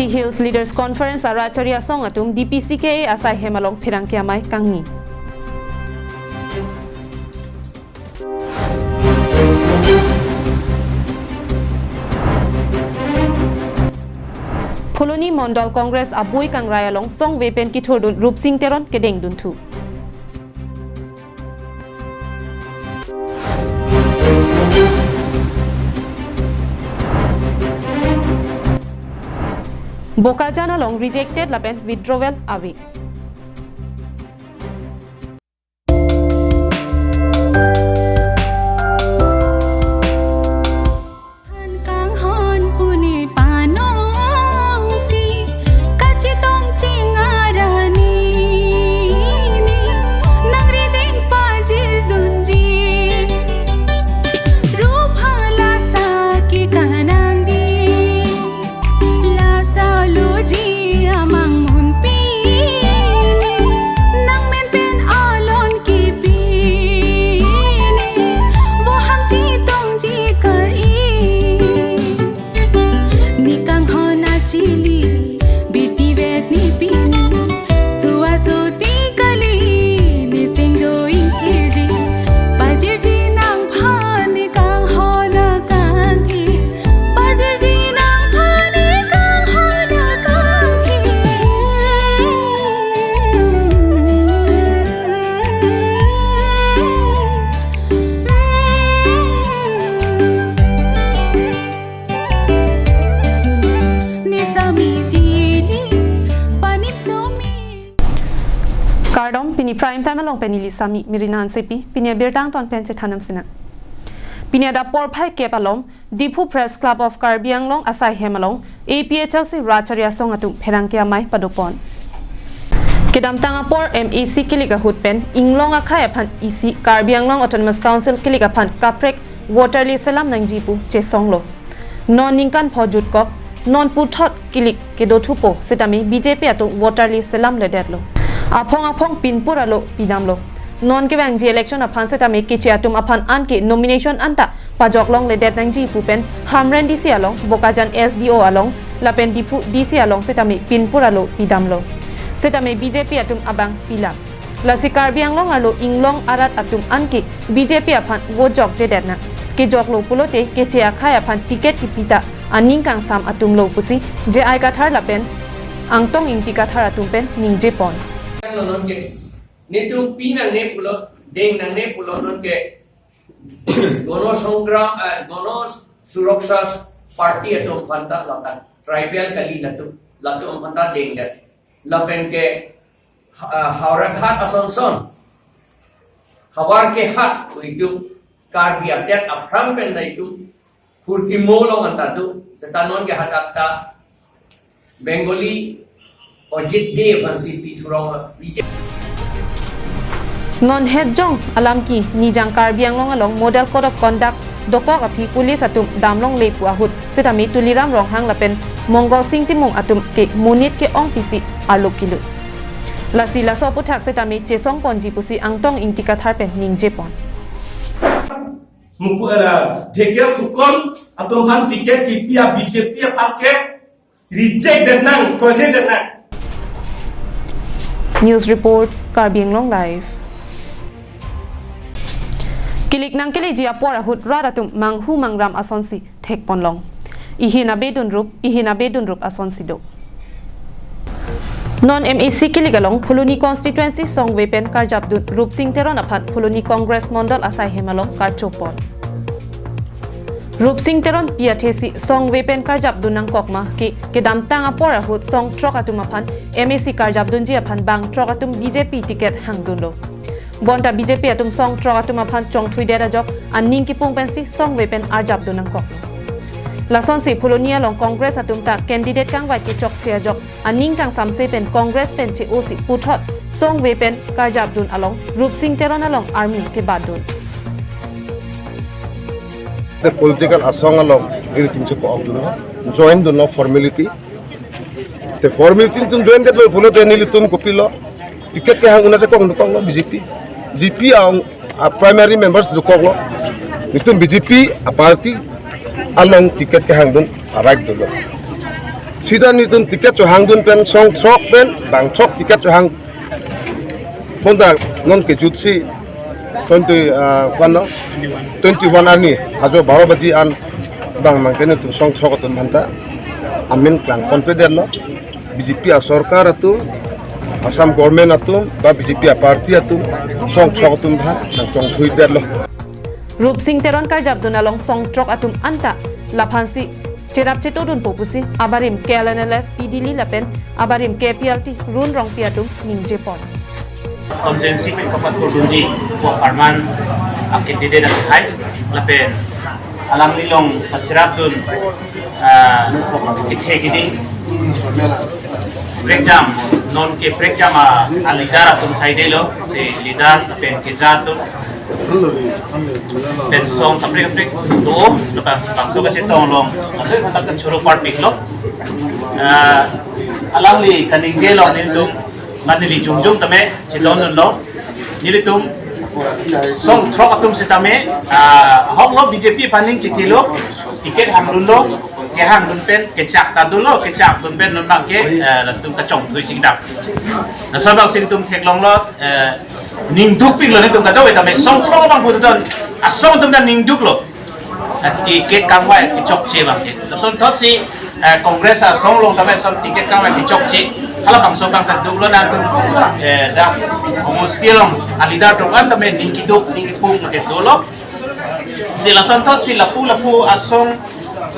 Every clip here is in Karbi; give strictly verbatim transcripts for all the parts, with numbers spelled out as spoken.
Hills Leaders Conference arat achari asong atum D P C K A asai hem along pherangke amei kangni. Phuloni Mondol Congress abui kangrai along songve pen kithurdun Rupsing Teron kedengdunthu. Bokajan along rejected lapen withdrawal ave. Kanghon puni panongsi kachetong chingarani nangriding pajirdunji rupha lasa ke kanangdi. Lasa loji amang munpini nangmen pen alon kipini voham chetongji kari. Nikanghon achili birti vet ni pini suwa suti kali ni singdo ingkirji pajirji nangphan nikanghon akangki. Pajirji nangphan nikanghon akangki. Nisami jili panip sumi. Kardom, pini prime time along pen neli Sami Mirina Hansepi, pini abirta angton pen chethanam sinang. Pini adap porphai kep alom, Diphu Press Club of Karbi Anglong asai hem along A P H L C rat achari asong atum pherangke amei padopon. Kedamtang apor M A C kilik ahut pen inglong akhei aphan isi Karbi Anglong Autonomous Council kilik aphan kaprek voter list selam nangji pu chesonglo. Non ningkan pho jutkok, non puthot kilik kedothupo setame B J P atum voter list selamledetlo. Aphong aphong pinpur alo pidamlo. Non kevangji election aphan setame Keche atum aphan anke nomination anta pajoklongledet nangji pu pen Hamren D C along, Bokajan S D O along, lapen Diphu D C along setame pinpur alo pidamlo. Setame B J P atum abang pilap. Lasi Karbi Anglong arlo inglong arat atum anke B J P aphan vote jokjedet nang. Kejoklo pulote Keche akhei aphan ticket kipi ta aning kangsam atumlo pusi J I Kathar lapen Angtong Ingti Kathar atum pen ningjepon. Nonke, netum pi nangne pulo, deng nangne pulo nonke, Gono Songram, eh, Gono Suraksha Party atum aphanta lapen tribal kali latum, latum aphanta dengdet. Lapen ke, ah, Howraghat asonson, havar ke hat pu itum Karbi adet aphrang pen na itum hurki molong anta do, seta nonke hadak ta Bengali Ajit Dey aphansi pi thurong B J P. Non hetjong alam ke Nijang Karbi Anglong along Model Code of Conduct dokok aphi police atum damlongle pu ahut setame Tuliram Ronghang lapen Mongol Sing Timung atum ke monit ke-ong pisi arlo kilut. Lasi laso aphuthak setame chesongponji pusi Angtong Ingti Kathar pen ningjepon. Muku era Dhekial Phukan atum aphan ticket kipi a B J P aphan ke reject det nang, toilet det nang. News report, Karbi Anglong Live. Kilik nangkeleji apor ahut rat atum manghu mangram asonsi thekponlong. Ihin abedun rup, ihin abedun rup asonsi do. Non M A C kilik along Phuloni constituency songve pen karjapdun Rupsing Teron aphan Phuloni Congress Mondol asai hem along karchopon. Rupsing Teron pi athesi songve pen karjapdun nangkok ma ke, kedamtang apor ahut song throk atum aphan M A C karjapdunji aphan bang throk atum B J P ticket hangdunlo. Bonta B J P atum song throk atum aphan chongthuidet ajok aning kipung pensi songve pen arjapdun nangkoklo. Lasonsi Phuloni along Congress atum ta candidate kangvai kechokche ajok aning kangsamse pen Congress pen che-osi puthot songve pen karjapdun along Rupsing Teron along army kebatdun. Te political asong along ilitum si ko-okdunlo, joindunlo formality. Te formality tum joindet lo pulote nelitum kopilo, ticket kehang un-e si kongdukoklo B J P. B J P ang a primary members dokoklo. Nelitum B J P a party along ticket kehangdun a right dolo. Sita nelitum ticket chohangdun pen song throk pen bang throk ticket chohang. Bonta non kejutsi twenty, ah, kono, twenty-one arni ajo baro baji an bang nangke nelitum song throk atum aphanta amen klangponpedetlo. B J P asorkar atum, Assam government atum ba B J P aparty atum song throk atum aphan nangchongthuidetlo. Rupsing Teron karjapdun along song throk atum anta laphansi cherap chetodunpo pusi abarim K L N L F P Dili lapen abarim K P L T Run Rongpi atum ningjepon. Constituency pen kapathurdunji pu apharman a-candidate atum hai lapen alanglilong pacherapdun, ah, kethe kiding prekjam, non ke prekjam a, a-leader atum saidelo, si leader lapen keja atum pen song kaprek kaprek do, lapen bangso kachetong along, lapen kata kachoro parpiklo. Ah, alangli kaningje along nelitum, mane neli jongjong tame chetongdunlo. Nelitum song throk atum sitame, ah, ahoklo B J P aphan ning chithilo, ticket hangdunlo, kehangdun pen kechak ta dolo, kechakdun pen non bangke, eh, latum kachongthui singdam. Lason bangsi nelitum theklonglo, eh, ningdukpiklo nelitum kadokave tame, song throk abang pututon, asong atum ta ningduklo. Eh, ticket kangvai kechokche bangke. Lasonthotsi, eh, Congress asong along tame lason ticket kangvai kechokche. Halabangso abang ta duklo nangtum, eh, dak Congress along a-leader atum an tame ning keduk, ning kepung ke dolo. Si lasonthotsi lapu lapu asong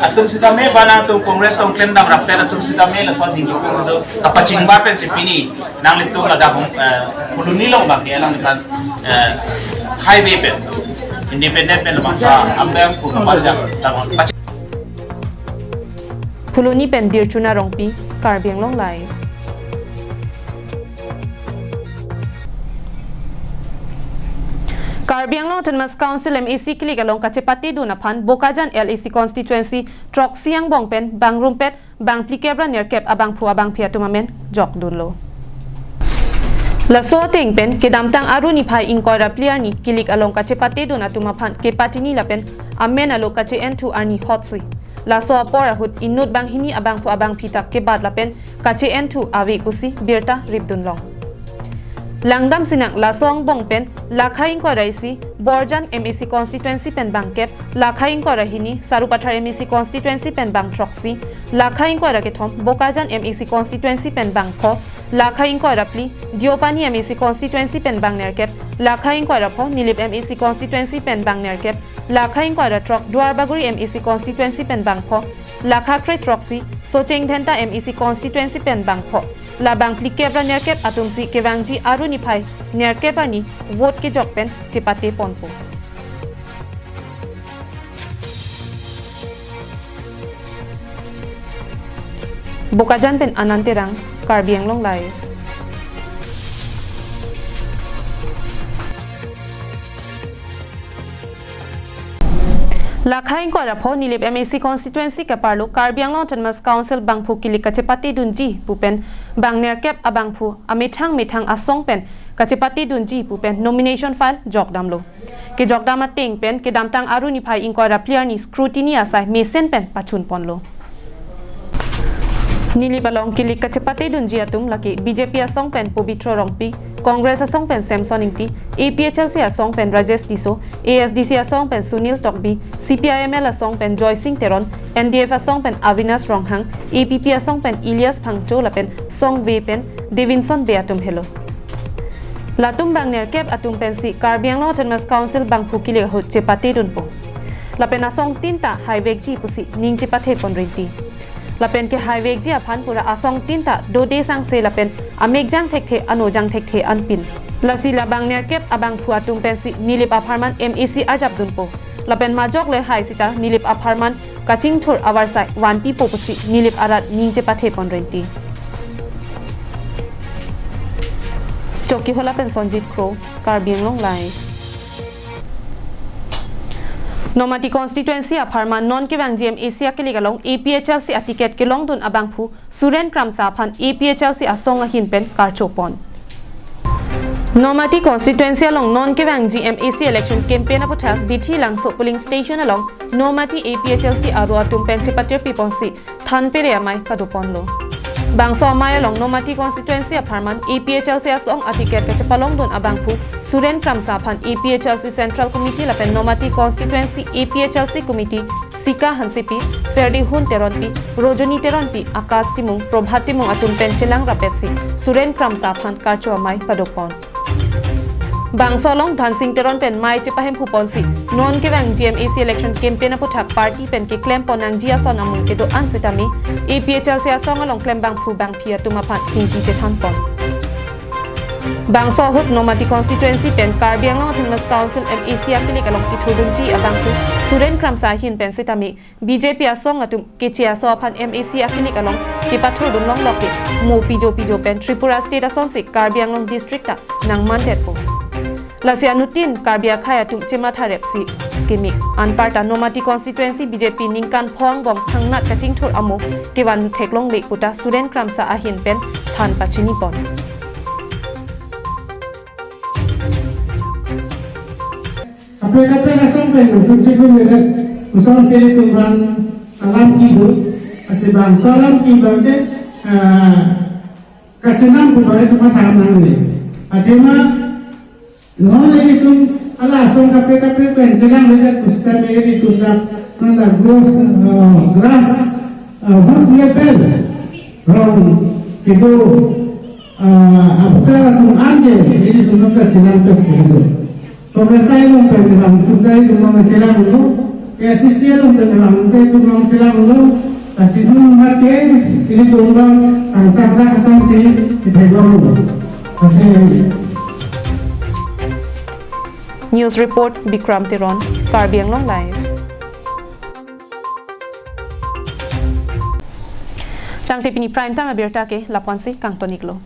atum sitame ba nangtum Congress along klemdam rappet atum sitame lason ning kepung do kapachingbar pensi pini nanglitum ladak hum, eh, Phuloni along bangke alangliphan, eh, highway pen, independent pen bangsa ambeng pu kaparjap tangkon. Phuloni pen Dirchuna Rongpi, Karbi Anglong Live. Karbi Anglong Autonomous Council M A C kilik along kachepatedun aphan Bokajan L A C constituency throksi angbong pen bangrumpet bangphlikep ra nerkep abangphu abangphi atum amen jokdunlo. Laso ateng pen kedamtang Aru niphai ingkoi ra phli arni kilik along kachepatedun atum aphan kepatini lapen amen alo kache-enthu arni hotsi. Laso apor ahut inut banghini abangphu abangphi ta kebat lapen kache-enthu ave pusi birta ripdunlong. Langdam sinang laso angbong pen Lakha ingkoi ra isi Borjan M A C constituency pen bangkep, Lakha ingkoi ra hini Sarupathar M A C constituency pen bangthroksi, Lakha ingkoi ra kethom Bokajan M A C constituency pen bangpho, Lakha ingkoi ra phli Deopani M A C constituency pen bangnerkep, Lakha ingkoi ra pho Nilip M A C constituency pen bangnerkep, Lakha ingkoi ra throk Duarbagori M A C constituency pen bangpho, Lakha kre throksi Socheng Dhenta M A C constituency pen bangpho. La bangphlikep ra nerkep atumsi kevangji Aru niphai nerkep arni vote kejok pen chepateponpo. Bokajan pen Anand Terang, Karbi Anglong Live. Lakha ingkoi ra pho Nilip M A C constituency keparlo Karbi Anglong Autonomous Council bangphu kilik kachepatedunji pu pen bangnerkep abangphu amethang methang asong pen kachepatedunji pu pen nomination file jokdamlo. Kejokdam ateng pen kedamtang Aru niphai ingkoi ra phli arni scrutiny asai mesen pen pachunponlo. Nilip along kilik kachepatedunji atum lake B J P asong pen Pobitro Rongpi, Congress asong pen Samson Ingti, A P H L C asong pen Rajesh Tisso, A S D C asong pen Sunil Tokbi, C P I M L asong pen Joysing Teron, N D F asong pen Avinash Ronghang, A P P asong pen Elias Phangcho lapen songve pen Davinson Bey atum helo. Latum bangnerkep atum pensi Karbi Anglong Autonomous Council bangphu kilik ahut chepatedunpo. Lapen asong tin ta haivekji pusi ning chepathepon rinti. Lapen kehaivekji aphan pura asong tin ta dode sangse lapen amekjang thekthe anojang thekthe anpin. Lasi la bangnerkep abangphu atum pensi Nilip apharman M A C arjapdunpo. Lapen majok le hai sita Nilip apharman kachingthur avarsai vanpipo pusi Nilip arat ning chepathepon rinti. Chokihola pen Sonjit Kro, Karbi Anglong Live. Nomati constituency apharman non kevangji M A C akilik along A P H L C aticket kelongdun abangphu Suren Kramsa aphan A P H L C asong ahin pen karchopon. Nomati constituency along non kevangji M A C election campaign aputhak Bithi Langso polling station along Nomati A P H L C aro atum pen chepatirpi ponsi thanpere amei padoponlo. Bangso amei along Nomati constituency apharman A P H L C asong aticket kachepalongdun abangphu Suren Kramsa aphan A P H L C Central Committee lapen Nomati constituency A P H L C committee Sika Hansepi, Serdihun Teronpi, Rojoni Teronpi, Akash Timung, Probhat Timung atum pen chelang rapetsi Suren Kramsa aphan karcho amei padopon. Bangso along Dhansing Teron pen mei chepahemphu ponsi non kevangji M A C election campaign aputhak party pen keklem pon nangji ason amung kedo-an sitame A P H L C asong along klem bangphu bangphi atum aphan chingki chethan pon. Bangso ahut Nomati constituency pen Karbi Anglong Autonomous Council M A C akilik along kithurdunji abangphu Suren Kramsa ahin pen sitame B J P asong atum keche aso aphan M A C akilik along kepathurdun longlok ke mo pijo pijo pen Tripura State asonsi Karbi Anglong district ta nangmandetpo. Lasi anuttin Karbi akhei atum chematha repsi keme. Anparta Nomati constituency B J P ningkan pho angbong thangnat kachingthur amo kevan theklongle puta Suren Kramsa ahin pen than pachini pon. Kaprek kaprek asong pen kunchi kun meret kusong seri tum bang alam kibu, asi bangso alam kibu ke, ah, kachenam pu bang itu matham nangne. Athema non ilitum ala asong kaprek kaprek pen chelang meret kusita me ilitum dak non la gross, ah, grass, ah, root level rong kibu, ah, abutar atum anke ilitum non kachelang pek seri. Congress along pen vang tum dai tum long chelanglo, A I C C along pen vang tum dai tum long chelanglo, lasi non mate ilitum long tangtak rak asonsi theklonglo. Lasi News report Bikram Teron, Karbi Anglong Live. Tangte pini prime time abirta ke lapu-ansi kangtoniklo.